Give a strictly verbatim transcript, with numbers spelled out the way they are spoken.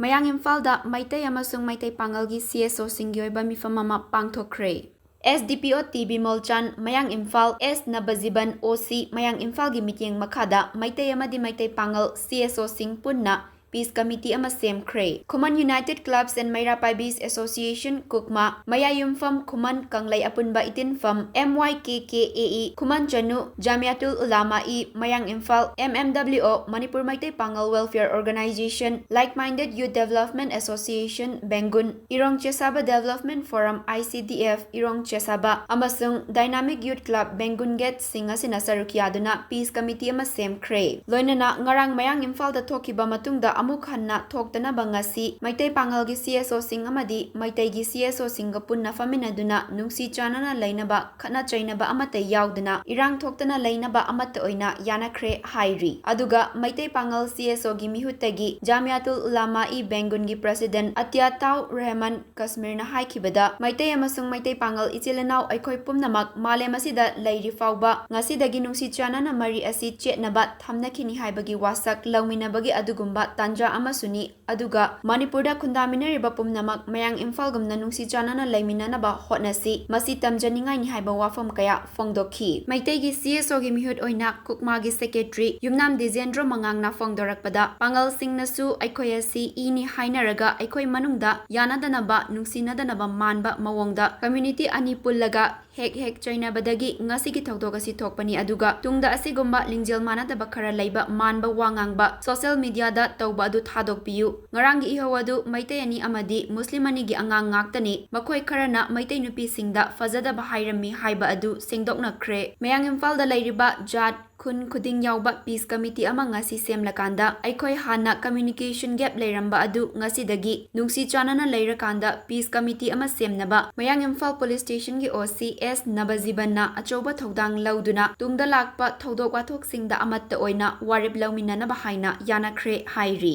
ꯃꯌꯥꯡ ꯏꯝꯐꯥꯜꯗ ꯃꯩꯇꯩ ꯑꯃꯁꯨꯡ ꯃꯩꯇꯩ ꯄꯥꯉꯜꯒꯤ C S Oꯁꯤꯡꯒꯤ ꯑꯣꯏꯕ ꯃꯤꯐꯝ ꯑꯃ ꯄꯥꯡꯊꯣꯛꯈ꯭ꯔꯦ꯫ S D P O T Bimol ꯆꯥꯟ, ꯃꯌꯥꯡ ꯏꯝꯐꯥꯜ, S ꯅꯕꯖꯤꯕꯟ, O C, ꯃꯌꯥꯡ ꯏꯝꯐꯥꯜꯒꯤ ꯃꯤꯠꯌꯦꯡ ꯃꯈꯥꯗ ꯃꯩꯇꯩ ꯑꯃꯗꯤ ꯃꯩꯇꯩ ꯄꯥꯉꯜ C S Oꯁꯤꯡ ꯄꯨꯟꯅ Peace Committee ꯑꯃ ꯁꯦꯝꯈ꯭ꯔꯦ꯫ Khuman United Clubs and Meira Paibis Association, ꯀꯨꯛꯃꯥ, ꯃꯌꯥꯏ ꯌꯨꯝꯐꯝ ꯈꯨꯃꯟ ꯀꯪꯂꯩ ꯑꯄꯨꯟꯕ ꯏꯇꯤꯟꯐꯝ, M Y K K A E, Khuman Chanu, Jamiatul Ulama-e, ꯃꯌꯥꯡ Imphal, M M W O, Manipur Meitei Pangal Welfare Organization, Like Minded Youth Development Association, ꯕꯦꯡꯒꯨꯟ, Irong Chesaba Development Forum, I C D F, Irong Chesaba, ꯑꯃꯁꯨꯡ Dynamic Youth Club, ꯕꯦꯡꯒꯨꯟ ꯒꯦꯠꯁꯤꯡ ꯑꯁꯤꯅ ꯁꯔꯨꯛ ꯌꯥꯗꯨꯅ Peace Committee ꯑꯃ ꯁꯦꯝꯈ꯭ꯔꯦ꯫ ꯂꯣꯏꯅꯅ ꯉꯔꯥꯡ ꯃꯌꯥꯡ ꯏꯝꯐꯥꯜꯗ ꯊꯣꯛꯈꯤꯕ ꯃꯇꯨꯡꯗ ꯑꯃꯨꯛ ꯍꯟꯅ ꯊꯣꯛꯇꯅꯕ ꯉꯁꯤ ꯃꯩꯇꯩ ꯄꯥꯉꯜꯒꯤ C S Oꯁꯤꯡ ꯑꯃꯗꯤ ꯃꯩꯇꯩꯒꯤ C S Oꯁꯤꯡꯒ ꯄꯨꯟꯅ ꯐꯝꯃꯤꯟꯅꯗꯨꯅ ꯅꯨꯡꯁꯤ ꯆꯥꯟꯅꯅ ꯂꯩꯅꯕ, ꯈꯠꯅ ꯆꯩꯅꯕ ꯑꯃꯠꯇ ꯌꯥꯎꯗꯅ ꯏꯔꯥꯡ ꯊꯣꯛꯇꯅ ꯂꯩꯅꯕ ꯑꯃꯠꯇ ꯑꯣꯏꯅ ꯌꯥꯅꯈ꯭ꯔꯦ ꯍꯥꯏꯔꯤ꯫ ꯑꯗꯨꯒ ꯃꯩꯇꯩ ꯄꯥꯉꯜ C S Oꯒꯤ ꯃꯤꯍꯨꯠꯇꯒꯤ Jamiatul Ulama-e ꯕꯦꯡꯒꯨꯟꯒꯤ President Atiataur Rahman Kashmirꯅ ꯍꯥꯏꯈꯤꯕꯗ, Meitei ꯑꯃꯁꯨꯡ ꯃꯩꯇꯩ ꯄꯥꯉꯜ ꯏꯆꯤꯜ ꯏꯅꯥꯎ ꯑꯩꯈꯣꯏ ꯄꯨꯝꯅꯃꯛ ꯃꯥꯂꯦꯝ ꯑꯁꯤꯗ ꯂꯩꯔꯤ ꯐꯥꯎꯕ ꯉꯁꯤꯗꯒꯤ ꯅꯨꯡꯁꯤ ꯆꯥꯟꯅꯅ ꯃꯔꯤ ꯑꯁꯤ ꯆꯦꯠꯅꯕ ꯊꯝꯅꯈꯤꯅꯤ ꯍꯥꯏꯕꯒꯤ ꯋꯥꯁꯛ ꯂꯧꯃꯤꯟꯅꯕꯒꯤ ꯑꯗꯨꯒꯨꯝꯕ ꯇꯥꯟꯖꯥ ꯑꯃꯁꯨꯅꯤ꯫ ꯑꯗꯨꯒ ꯃꯅꯤꯄꯨꯔꯗ ꯈꯨꯟꯗꯥꯃꯤꯟꯅꯔꯤꯕ ꯄꯨꯝꯅꯃꯛ ꯃꯌꯥꯡ ꯏꯝꯐꯥꯜꯒꯨꯝꯅ ꯅꯨꯡꯁꯤ ꯆꯥꯟꯅꯅ ꯂꯩꯃꯤꯟꯅꯅꯕ ꯍꯣꯠꯅꯁꯤ꯫ ꯃꯁꯤ ꯇꯝꯖꯅꯤꯡꯉꯥꯏꯅꯤ ꯍꯥꯏꯕ ꯋꯥꯐꯝ ꯀꯌꯥ ꯐꯣꯡꯗꯣꯛꯈꯤ꯫ ꯃꯩꯇꯩꯒꯤ C S Oꯒꯤ ꯃꯤꯍꯨꯠ ꯑꯣꯏꯅ ꯀꯨꯛꯃꯥꯒꯤ Secretary ꯌꯨꯝꯅꯥꯝ ꯗꯤꯖꯦꯟꯗ꯭ꯔꯣ ꯃꯉꯥꯡꯅ ꯐꯣꯡꯗꯣꯔꯛꯄꯗ, ꯄꯥꯉꯜꯁꯤꯡꯅꯁꯨ ꯑꯩꯈꯣꯏ ꯑꯁꯤ ꯏꯅꯤ ꯍꯥꯏꯅꯔꯒ ꯑꯩꯈꯣꯏ ꯃꯅꯨꯡꯗ ꯌꯥꯅꯗꯅꯕ, ꯅꯨꯡꯁꯤꯅꯗꯅꯕ ꯃꯥꯟꯕ ꯃꯑꯣꯡꯗ community ꯑꯅꯤ ꯄꯨꯜꯂꯒ ꯍꯦꯛ ꯍꯦꯛ ꯆꯩꯅꯕꯗꯒꯤ ꯉꯁꯤꯒꯤ ꯊꯧꯗꯣꯛ ꯑꯁꯤ ꯊꯣꯛꯄꯅꯤ꯫ ꯑꯗꯨꯒ ꯇꯨꯡꯗ ꯑꯁꯤꯒꯨꯝꯕ ꯂꯤꯡꯖꯦꯜ ꯃꯥꯟꯅꯗꯕ ꯈꯔ ꯂꯩꯕ ꯃꯥꯟꯕ ꯋꯥ ꯉꯥꯡꯕ social mediaꯗ ꯇꯧꯕ ꯑꯗꯨ ꯊꯥꯗꯣꯛꯄꯤꯌꯨ꯫ ꯉꯔꯥꯡꯒꯤ ꯏꯍꯧ ꯑꯗꯨ ꯃꯩꯇꯩ ꯑꯅꯤ ꯑꯃꯗꯤ ꯃꯨꯁꯂꯤꯝ ꯑꯅꯤꯒꯤ ꯑꯉꯥꯡ ꯉꯥꯛꯇꯅꯤ꯫ ꯃꯈꯣꯏ ꯈꯔꯅ ꯃꯩꯇꯩ ꯅꯨꯄꯤꯁꯤꯡꯗ ꯐꯖꯗꯕ ꯍꯥꯏꯔꯝꯃꯤ ꯍꯥꯏꯕ ꯑꯗꯨ ꯁꯦꯡꯗꯣꯛꯅꯈ꯭ꯔꯦ꯫ ꯃꯌꯥꯡ ꯏꯝꯐꯥꯜꯗ ꯂꯩꯔꯤꯕ ꯖꯥꯠ, ꯈꯨꯟ ꯈꯨꯗꯤꯡ ꯌꯥꯎꯕ Peace Committee ꯑꯃ ꯉꯁꯤ ꯁꯦꯝꯂꯀꯥꯟꯗ ꯑꯩꯈꯣꯏ ꯍꯥꯟꯅ communication gap ꯂꯩꯔꯝꯕ ꯑꯗꯨ ꯉꯁꯤꯗꯒꯤ ꯅꯨꯡꯁꯤ ꯆꯥꯟꯅꯅ ꯂꯩꯔꯀꯥꯟꯗ Peace Committee ꯑꯃ ꯁꯦꯝꯅꯕ ꯃꯌꯥꯡ Imphal Police Stationꯒꯤ O C S ꯅꯕꯖꯤꯕꯟꯅ ꯑꯆꯧꯕ ꯊꯧꯗꯥꯡ ꯂꯧꯗꯨꯅ ꯇꯨꯡꯗ ꯂꯥꯛꯄ ꯊꯧꯗꯣꯛ ꯋꯥꯊꯣꯛꯁꯤꯡꯗ ꯑꯃꯠꯇ ꯑꯣꯏꯅ ꯋꯥꯔꯦꯞ ꯂꯧꯃꯤꯟꯅꯅꯕ ꯍꯥꯏꯅ ꯌꯥꯅꯈ꯭ꯔꯦ ꯍꯥꯏꯔꯤ꯫